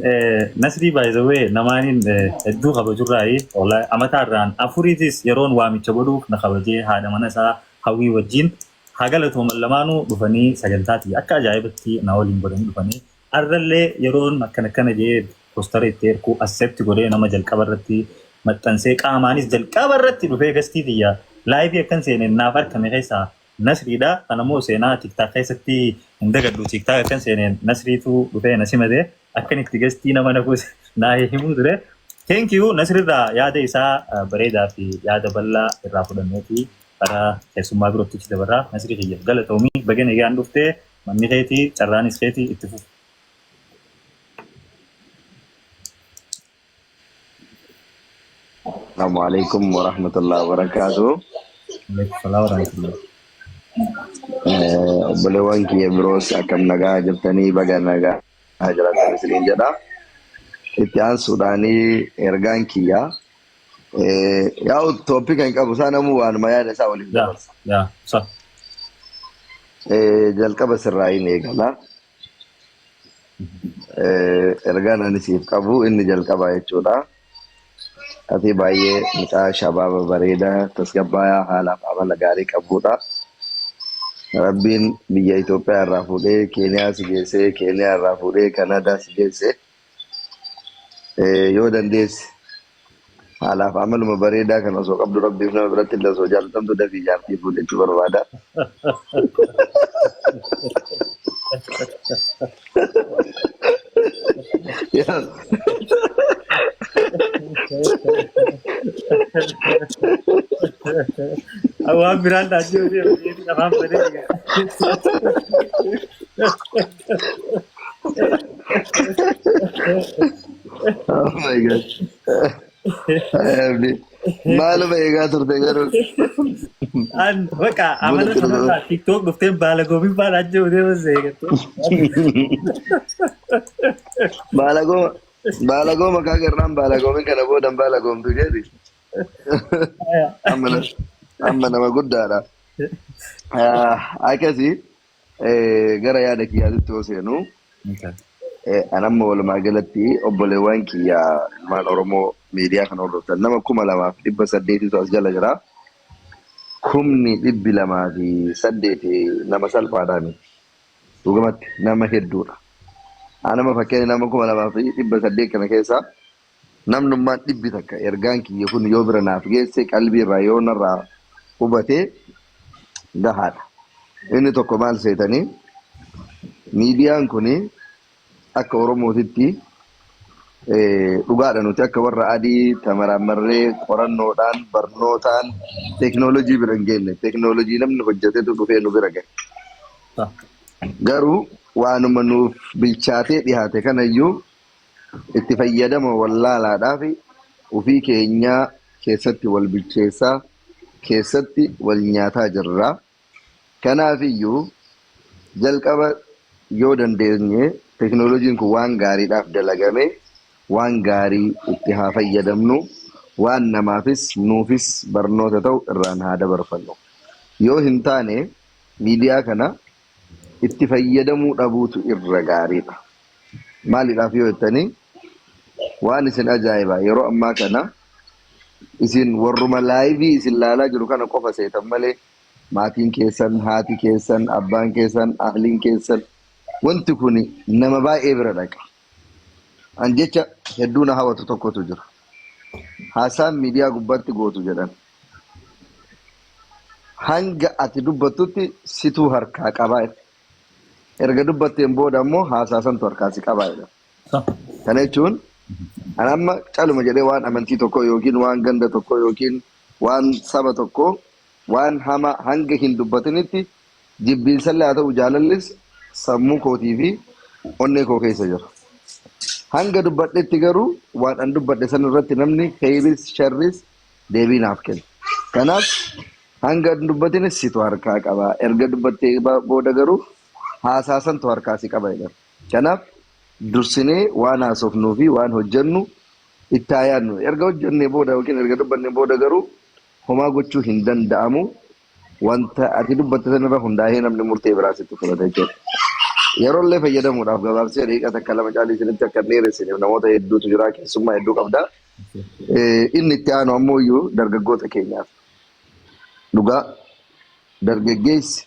Nasrii by the way namaaniin hedduu kabajurraayi wallahi amataarraan afuriitis yeroon waamicha godhuuf na kabajee haadha mana isaa hawwii wajjin haa galatooman lamaanuu dhufanii sagantaa tiyya akka ajaa'ibatti na waliin godhanii dhufanii arrallee yeroon akkana akkana jee postara itti erkuu accept godhee nama jalqaba irratti maxxansee qaamaanis jalqaba irratti dhufee gastii tiyya live akkan seeneen naaf argame keessaa Nasriidha. Kanammoo seenaa TikTok keessatti hin dagadhu. TikTok akkan seeneen Nasriitu dhufee na simate. Akkan itti gastii nama naquus naa himuu ture. Thank you Nasrirraa yaada isaa bareedaa fi yaada bal'aa irraa fudhanneeti karaa keessummaa birootti achi dabarraa. Nasrii kiyya galatoomii baga nagaan dhuftee manni keetii carraanis keetii itti fufi. Assalamu alaikum wa rahmatullahi wa barakatuh. Waalaikum salaam wa rahmatullah. Obboleewwan kiyya biroos akkam nagaa jirtanii baga nagaa jiraatan isiniin jedha. Itti aansuudhaanii ergaan kiyya. Yaa'u topic hin qabu isaa namuu waanuma yaada isaa waliif dabarsa. Yaa sa. Jalqaba sirraa'iin eegala. Ergaan ani siif qabu inni jalqabaa jechuudha. Ati baay'ee mucaa shabaaba bareedaa tasgabbaayaa haalaaf amala gaarii qabudha. Rabbiin biyya Itoophiyaa irraa fuudhee Keeniyaa si geessee Keeniyaa irraa fuudhee Kanaadaa si geesse. Yoo dandeesse haalaaf amaluma bareedaa kan osoo qabdu Rabbiif nama biratti illee osoo jaallatamtu dafii jaartii fuudhi jechuu barbaada. Waan biraan taatee ofii afaan banee. Oh my God. Abdi. Maaluma eegaa turte garuu. An bakka amala Buna kanarraa TikTok dhuftee baala goobii baala ajjeewu deema seegatte. Baalagooma baalagooma kaa garraan baalagoomin kana boodan baalagoomtu jedhi. Amma amma nama guddaadha. Akkasii gara yaada kiyyaatitti yoo seenu an amma walumaa galatti obboleewwan kiyya ilmaan Oromoo miidiyaa kana hordoftan nama 2,800tu as jala jira. 200,008 nama salphaadhaa miti. Dhugumatti nama hedduudha. An amma fakkeenya nama 2,800 kana keessaa namnummaan 100 ergaan kiyya kun yoo bira naaf geesse qalbii irraa yoo narraa hubate gahaadha. Inni tokko maal seetanii miidiyaan kun akka Oromootitti dhugaadha nuti akka warra adii tamaraammarree qorannoodhaan barnootaan teeknooloojii bira hin geenye. Teeknooloojii namni hojjetetu dhufee nu bira gahe. Garuu waanuma nuuf bilchaatee dhiyaate kanayyuu itti fayyadama wallaalaadhaaf ofii keenyaa keessatti wal bilcheessaa keessatti wal nyaataa jirra. Kanaafiyyuu jalqaba yoo dandeenye teknooloojiin kun waan gaariidhaaf dalagame waan gaarii itti haa fayyadamnu, waan namaafis nuufis barnoota ta'u irraan haa dabarfannu. Yoo hin taane miidiyaa kana itti fayyadamuu dhabuutu irra gaariidha. Maaliidhaaf yoo jettanii waan isin ajaa'iba yeroo ammaa kana isin warruma laayivii isin laalaa jiru kana qofa seetan malee maatiin keessan, haati keessan, abbaan keessan, ahliin keessan wanti kun nama baay'ee bira dhaqa. An jecha hedduu na hawatu tokkotu jira. Haasaan miidiyaa gubbaatti gootu jedhan. Hanga ati dubbattutti situu harkaa qabaa. Erga dubbatteen booda ammoo haasaa santu harkaa si qabaa jedha. Kana jechuun an amma caluma jedhee waan amantii tokkoo yookiin waan ganda tokkoo yookiin waan saba tokkoo waan hamaa hanga hin dubbatinitti jibbiinsallee haa ta'u jaalallis sammuu kootii fi onnee koo keessa jira. Hanga dubbadhetti garuu waan an dubbadhe san irratti namni kheyris sharris deebii naaf kenna. Kanaaf hanga hin dubbatinis situ harkaa qaba. Erga dubbattee booda garuu haasaa santu harkaa si qaba jedhan. Kanaaf dursinee waan haasofnuu fi waan hojjennu itti haa yaadnu. Erga hojjennee booda yookiin erga dubbannee booda garuu homaa gochuu hin danda'amu. Wanta ati dubbatte sanirra hundaa'ee namni murtee biraa sitti fudhata jechuudha. Yeroollee fayyadamuudhaaf gabaabsee daqiiqaa takka lama caalii isinitti akka hin dheeressineef namoota hedduutu jira keessummaa hedduu qabda. Inni itti aanu ammoo iyyuu dargaggoota keenyaaf. Dhugaa dargaggeessi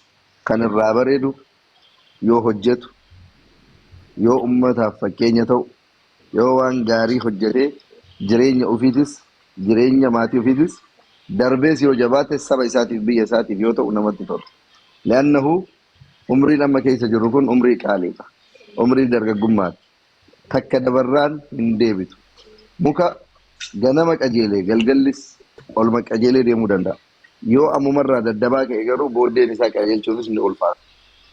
kan irraa bareedu yoo hojjetu, yoo ummataaf fakkeenya ta'u, yoo waan gaarii hojjetee jireenya ofiitis jireenya maatii ofiitis darbees yoo jabaate saba isaatiif biyya isaatiif yoo ta'u namatti tola. Li'annahu umriin amma keessa jirru kun umrii qaaliidha. Umrii dargaggummaati. Takka dabarraan hin deebitu. Muka ganama qajeelee galgallis olma qajeelee deemuu danda'a. Yoo ammumarraa daddabaa ka'e garuu booddeen isaa qajeelchuufis ni ulfaata.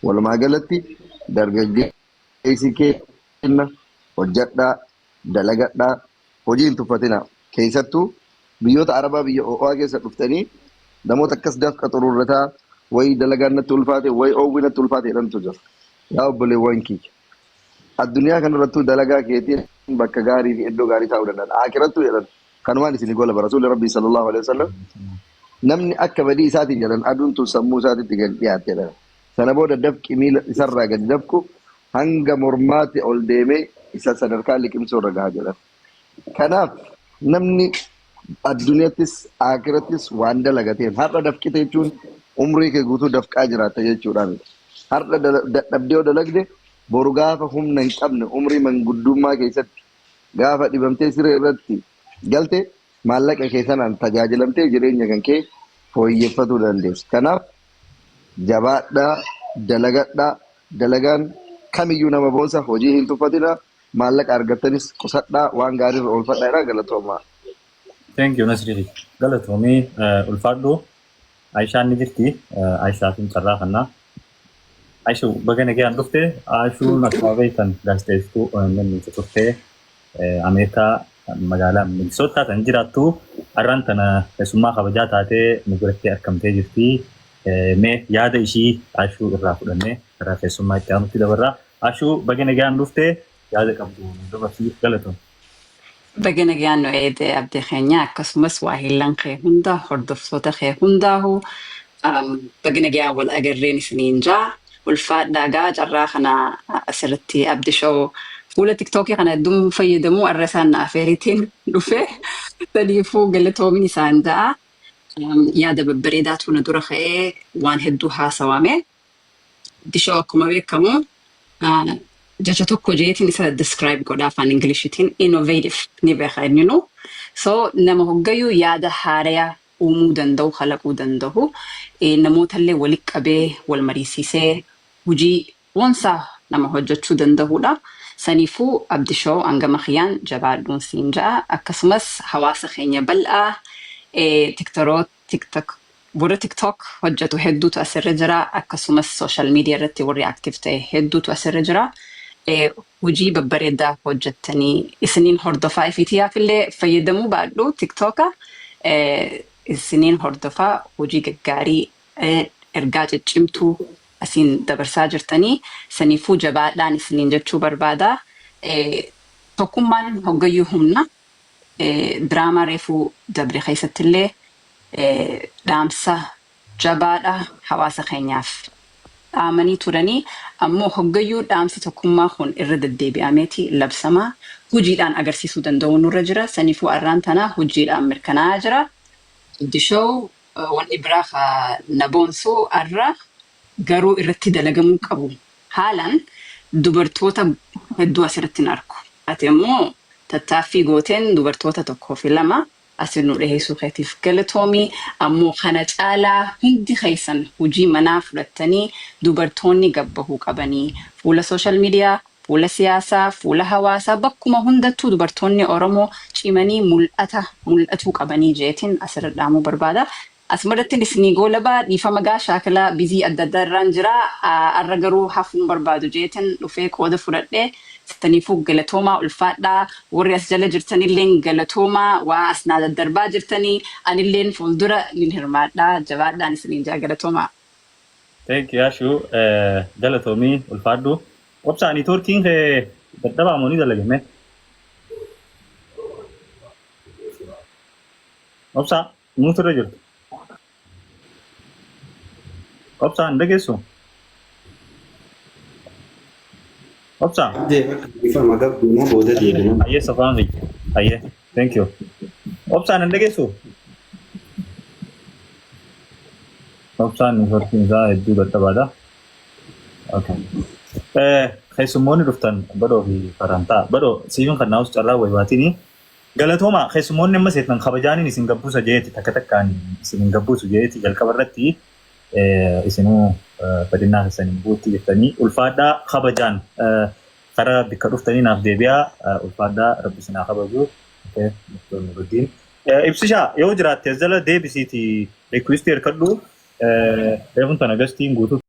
Walumaa galatti dargaggeessi keenya hojjadhaa, dalagadhaa, hojii hin tuffatinaa. Keessattuu biyyoota Arabaa biyya ho'aa keessa dhuftanii namoota akkas dafqa xuruurrataa wayi dalagaan natti ulfaate wayi oowwi natti ulfaate jedhantu jira. Yaa obboleewwan kiyya. Addunyaa kanarrattuu dalagaa keetiin bakka gaarii fi iddoo gaarii taa'uu danda'an. Aakirattuu jedhan kanumaan isin gola bara. Rasuulli Rabbii sallallahu alaihi wasallam namni akka badii isaatiin jedhan aduun tun sammuu isaatitti gad dhiyaatte jedhan. Sana booda dafqi miila isarraa gadi dafqu hanga mormaatti ol deemee isa sadarkaa liqimsuu irra gaha jedhan. Kanaaf namni addunyaattis aakirattis waan dalagateen har'a dafqite jechuun umrii kee guutuu dafqaa jiraatta jechuudha miti. Har'a dadhabdee yoo dalagde boru gaafa humna hin qabne umrii manguddummaa keessatti gaafa dhibamtee siree irratti galte maallaqa kee sanaan tajaajilamtee jireenya kan kee fooyyeffatuu dandeessa. Kanaaf jabaadhaa, dalagadhaa, dalagaan kamiyyuu nama boonsa hojii hin tuffatinaa, maallaqa argattanis qusadhaa, waan gaariirra oolfadhaa jedhaa galatoomaa. Thank you Nasri. Galatoomii ulfaadhu. Aishaan ni jirti. Aishaafin carraa kannaa. Aishu baga nagaan dhufte. Aishuun akkuma beektan gaazexeessituu OMN turte. Ameerikaa magaalaa Minisootaa kan jiraattu. Har'aan tana keessummaa kabajaa taatee nu biratti argamtee jirti. Mee yaada ishii Aishuu irraa fudhannee karaa keessummaa itti aanutti dabarra. Aishuu baga nagaan dhufte yaada qabdu nu dabarsii galatoom. Baga nagaan nu eede abdii keenya akkasumas waa hillan kee hunda hordoftoota kee hundaahu baga nagaan wal agarreen isiniin jaa ulfaadhaa gaa carraa kana asirratti Abdi Show fuula TikTokii kana hedduun fayyadamu arra isaan na afeeritiin dhufe saniifuu galatoomin isaan ja'a. Yaada babbareedaatu na dura ka'ee waan hedduu haasawame. Abdi Show akkuma beekamu jecha tokko jeetiin isa describe godha afaan Ingiliishitiin innovative ni beeka inninu. So nama hoggayyuu yaada haarayaa uumuu danda'u kalaquu danda'u namootallee walitti qabee wal mariisisee hojii boonsaa nama hojjechuu danda'udha. Saniifuu Abdi Show hangama kiyyaan jabaadhuun siin ja'a. Akkasumas hawaasa keenya bal'aa tiktoroot TikTok warra TikTok hojjetu hedduutu asirra jira. Akkasumas social media irratti warri active ta'e hedduutu asirra jira. Hojii babbareedaa hojjettanii isiniin hordofaa ifitiyaaf illee fayyadamuu baadhu TikToka isiniin hordofaa hojii gaggaarii ergaa ciccimtuu asiin dabarsaa jirtanii saniifuu jabaadhaan isiniin jechuu barbaada. Tokkummaan hoggayyuu humna. Diraamaa reefuu dabre keessatti illee dhaamsa jabaadha hawaasa keenyaaf dhaamanii turanii ammoo hoggayyuu dhaamsi tokkummaa kun irra deddeebi'ameeti labsamaa hojiidhaan agarsiisuu danda'u nurra jira. Saniifuu arraan tana hojiidhaan mirkanaa'aa jira. Abdi Show wanni biraa na boonsu arra garuu irratti dalagamuu qabu haalaan dubartoota hedduu asirratti hin argu. Ati immoo tattaaffii gooteen dubartoota tokkoo fi lama asin nu dhiheessuu keetiif galatoomii ammoo kana caalaa hundi keessan hojii manaa fudhattanii dubartoonni gabbahuu qabanii fuula social media fuula siyaasaa fuula hawaasaa bakkuma hundattuu dubartoonni Oromoo cimanii mul'ata mul'atuu qabanii jeetiin asirra dhaamuu barbaada. Asumarratti isinii goolabaa dhiifama gaa shaakala busy adda addaa irraan jira. Arra garuu hafuun barbaadu jeetiin dhufee qooda fudhadhee saniifuu galatoomaa ulfaadhaa warri as jala jirtanilleen galatoomaa waa as naa daddarbaa jirtanii anilleen fuuldura nin hirmaadhaa jabaadhaan isiniin jaa galatoomaa. Thank you Ashuu galatoomii ulfaadhu. Obsaa networkiin kee dadhabaa moo ni dalagame? Obsaa nuutu irra jirtu. Obsaa hin dhageessu? Obsa. Abdee bakka ifama gabduuna booda deebina. Ayyee safaan fi. Ayyee. Thank you. Obsaan hin dhageessu? Obsaan networkiin isaa hedduu dadhabaadha. Okay. Keessummoonni dhuftan badhoo fi farantaa. Badhoo siifin kan naawus carraa wayibaatini. Galatooma, keessummoonni amma seetan kabajaaniin isin gabbuusa jeeti, takka takkaan isin hin gabbuusu jeeti, jalqaba irratti isinuu fedhinnaa keessaniin buutti jettanii ulfaadhaa, kabajaan karaa bikka dhuftanii naaf deebi'aa, ulfaadhaa, rabbi isin haa kabaju. Okay, Dr. Nuruddin. Ibsishaa yoo jiraatte as jala deebisiiti request hirkadhu. Reefun tana gastiin guutuu.